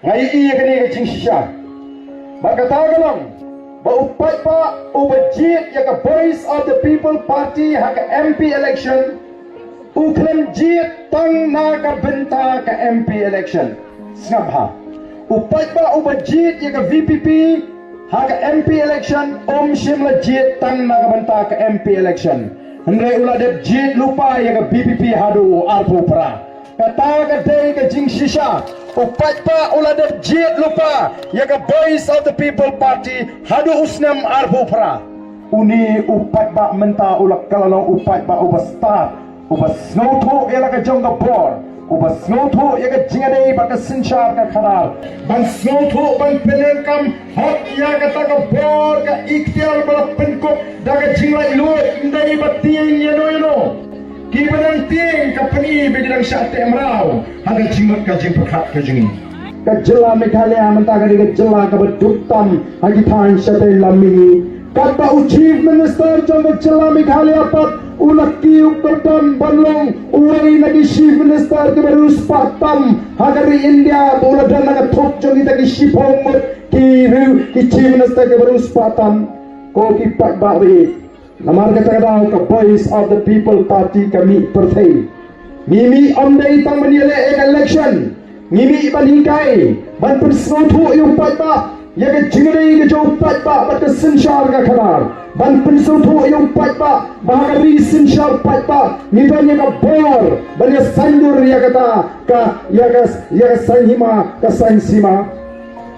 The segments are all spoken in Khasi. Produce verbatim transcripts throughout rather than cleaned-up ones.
Nga ïohi ïa kane ka jingshisha. Bad kata ka long ba u paidbah uba jied ïa ka Voice of the People Party ha ka M P election u khlem jied tang na ka bynta ka M P election. Sngap bha. U paidbah uba jied ïa ka V P P ha ka M P election um shym la jied tang na ka bynta ka M P election. Hynrei u la dep jied lypa ïa ka V P P haduh u arphew phra. Kata ka dei ka jingshisha. U paidbah u la dep jied lypa ïa ka Voice of the People Party haduh u snem arphew phra. Une u paidbah mynta u la kylla long u paidbah uba stad, uba sngewthuh ïa la ka jong ka bor, uba sngewthuh ïa ka jingïadei bad ka synshar ka khadar, ban sngewthuh ban pyndonkam hok ïa kata ka bor ka iktiar ba la pynkup da ka jinglaitluid, ym dei ba tieng ïano ïano. Kiba dang tieng ka pyni ba ki dang shah teh mraw ha ka jingmut ka jingpyrkhat ka jong ngi. Ka jylla Meghalaya mynta ka dei ka jylla kaba duk tam ha ki thaiñ shatei lam mihngi. Katba u Chief Minister jong ka jylla Meghalaya pat u la kiew kyrdan ban long uwei na ki Chief Minister kiba riewspah tam ha ka ri India, ba u la don ha ka thup jong kita ki shiphew ngut ki riew ki Chief Minister kiba riewspah tam. Ko ki paidbah ba ïeit, namar kata ka daw ka Voice of the People Party ka mih pyrthei. Ngi mih ym dei tang ban ïaleh ïa ka election. Ngi mih ban hikai, ban pynsngewthuh ïa u paidbah ïa ka jingïadei ka jong u paidbah bad ka synshar ka khadar. Ban pynsngewthuh ïa u paidbah ba ha ka ri synshar paidbah ngi don ïa ka bor ban ïa saiñdur ïa kata ka, ïa ka, ïa ka saiñ hima, ka saiñ sima.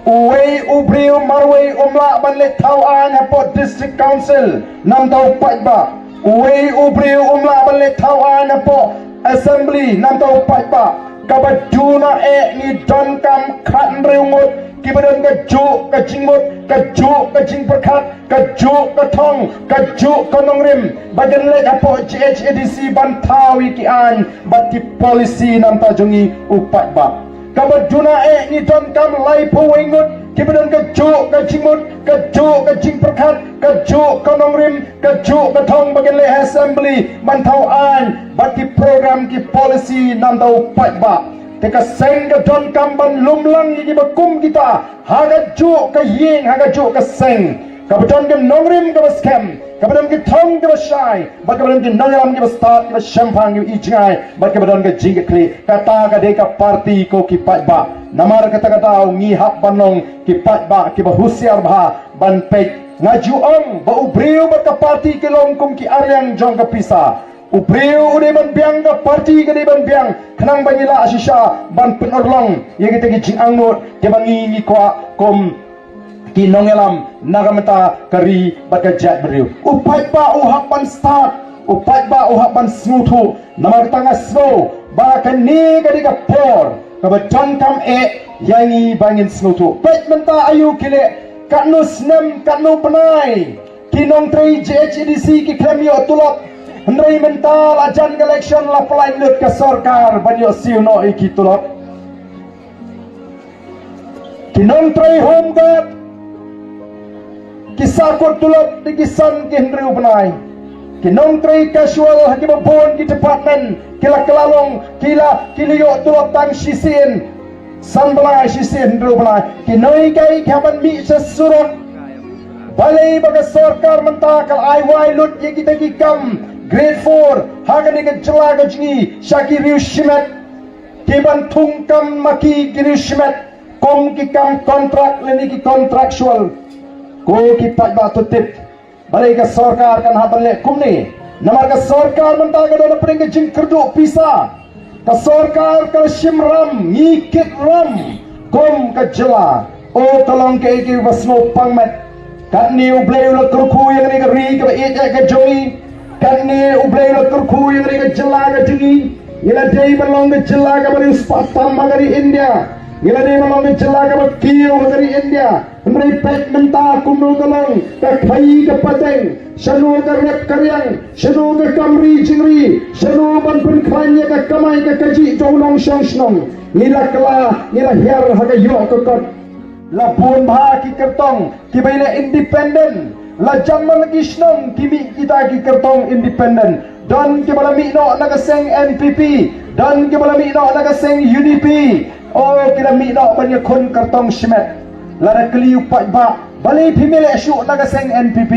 Uwei u briew marwei um lah ban leit thaw aiñ hapoh District Council namar u paidbah. Uwei u briew um lah ban leit thaw aiñ hapoh Assembly namar u paidbah. Kaba duna eh ngi donkam khathynriew ngut kiba don kajuh ka jingmut, kajuh ka jingpyrkhat, kajuh ka thong, kajuh ka nongrim ba kin leit hapoh G H A D C ban thaw ïa ki aiñ bad ki policy namar jong ngi u paidbah. Kaba duna eh ngi donkam laiphew wei ngut kiba don kajuh ka jingmut, kajuh ka jingpyrkhat, kajuh ka nongrim, kajuh ka thong ba kin leit ha Assembly ban thaw aiñ bad ki program ki policy namar u paidbah. Te ka seng ka donkam ban lum lang ïa kiba kum kita ha kajuh ka ïing, ha kajuh ka seng. Kaba don ka nongrim kaba skhem, kaba don ki thong kiba shai, bad kaba don ki nongïalam kiba stad, kiba shemphang, kiba ïohi jngai, bad kaba don ka jingkitkhlieh. Kata ka dei ka party ko ki paidbah. Namar kata ka daw ngi hap ban long ki paidbah kiba husiar bha ban peit. Nga ju ong ba u briew bad ka party ki long kum ki arliang jong ka pisa. U briew u dei ban biang, ka party ka dei ban biang, khnang ba ngi lah shisha ban pynurlong ïa kita ki jingangnud kiba ngi ngi kwah kum ki nongïalam na ka bynta ka ri bad ka jaitbynriew. U paidbah u hap ban stad, u paidbah u hap ban sngewthuh. Namar kata nga sngew ba kane ka dei ka por kaba donkam eh ïa ngi ba ngin sngewthuh. Peit mynta aïu ki leh, katno snem, katno bnai ki nongtrei G H A D C ki khlem ïoh tulop. Hynrei mynta la jan ka election la pynlait lut ka sorkar ban ïoh siew noh ïa ki tulop. Ki nongtrei Home Guard ki sahkut tulop da ki san ki hynriew bnai. Ki nongtrei casual ha kiba bun ki department ki la kylla long, ki la, ki la ïoh tulop tang shisien san bnai, shisien hynriew bnai. Ki nonghikai ki hap ban mih sha surok. Balei ba ka sorkar mynta ka la ai wai lut ïa kita ki kam grade four ha kane ka jylla ka jong ngi sha ki riew shimet, ki ban thung kam ma ki, ki riew shimet, kum ki kam contract lane ki contractual? Ko ki paidbah, to tip balei ka sorkar kan hap ban leh kumne. Namar ka sorkar mynta ka don hapdeng ka jingkyrduh pisa. Ka sorkar ka la shim ram, ngi kit ram kum ka jylla. O, ka long kaei kaba sngewpang met. Katne U Blei u la kyrkhu ïa kane ka ri kaba ïeit ka jong ngi. Katne U Blei u la kyrkhu ïa kane ka jylla ka jong ngi. Ngi la dei ban long ka jylla kaba riewspah tam ha ka ri India. Ngi la dei ban long ka jylla kaba kiew ha ka ri India. Hynrei peit mynta kumno ka long, ka khaii ka pateng, shano ka rep ka riang, shano ka kam ri jingri, shano ban pynkhlaiñ ïa ka kamai ka kajih jong u nongshong shnong. Ngi la kylla, ngi la hiar ha ka ïoh ka kot. La bun bha ki kyrtong kiba ïaleh independent. La jan man la ki shnong ki mih kita ki kyrtong independent. Don kiba la mih noh na ka seng N P P, don kiba la mih noh na ka seng U D P. O, ki la mih noh ban ïakhun kyrtong shimet. Lada kylli u paidbah, balei phi mih leh shuh na ka seng N P P?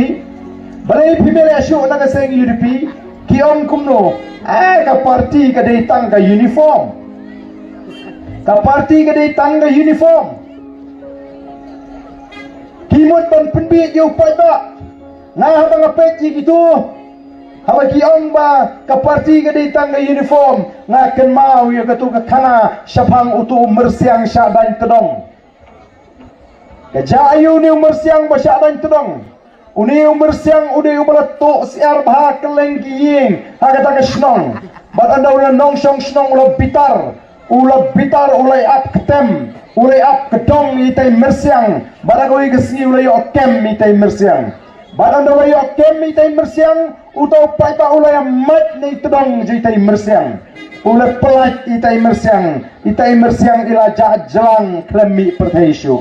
Balei phi mih leh shuh na ka seng U D P? Ki ong kumno? Eh, ka party ka dei tang ka uniform. Ka party ka dei tang ka uniform. Ki mut ban pynbiej ïa u paidbah. Nga haba nga peit ïa kito, haba ki ong ba ka party ka dei tang ka uniform, nga kynmaw ïa kato ka khana shaphang uto u myrsiang shah daiñ tdong. Ka jia aïu une u myrsiang ba shah daiñ tdong? Une u myrsiang u dei uba la tuh syiar bha kylleng ki ïing ha kata ka shnong. Bad ynda u la nongshong shnong u la bitar, u la bitar, u la ïap ktem, u la ïap kdong ïa itei i myrsiang. Bad ha kawei ka sngi u la ïoh kem ïa itei i myrsiang. Bad ynda u la ïoh kem ïa itei i myrsiang, uto u paidbah u la ïamait na i tdong jong itei i myrsiang. U la pyllait ïa itei i myrsiang. Itei i myrsiang i la jah jlang khlem mih pyrthei shuh.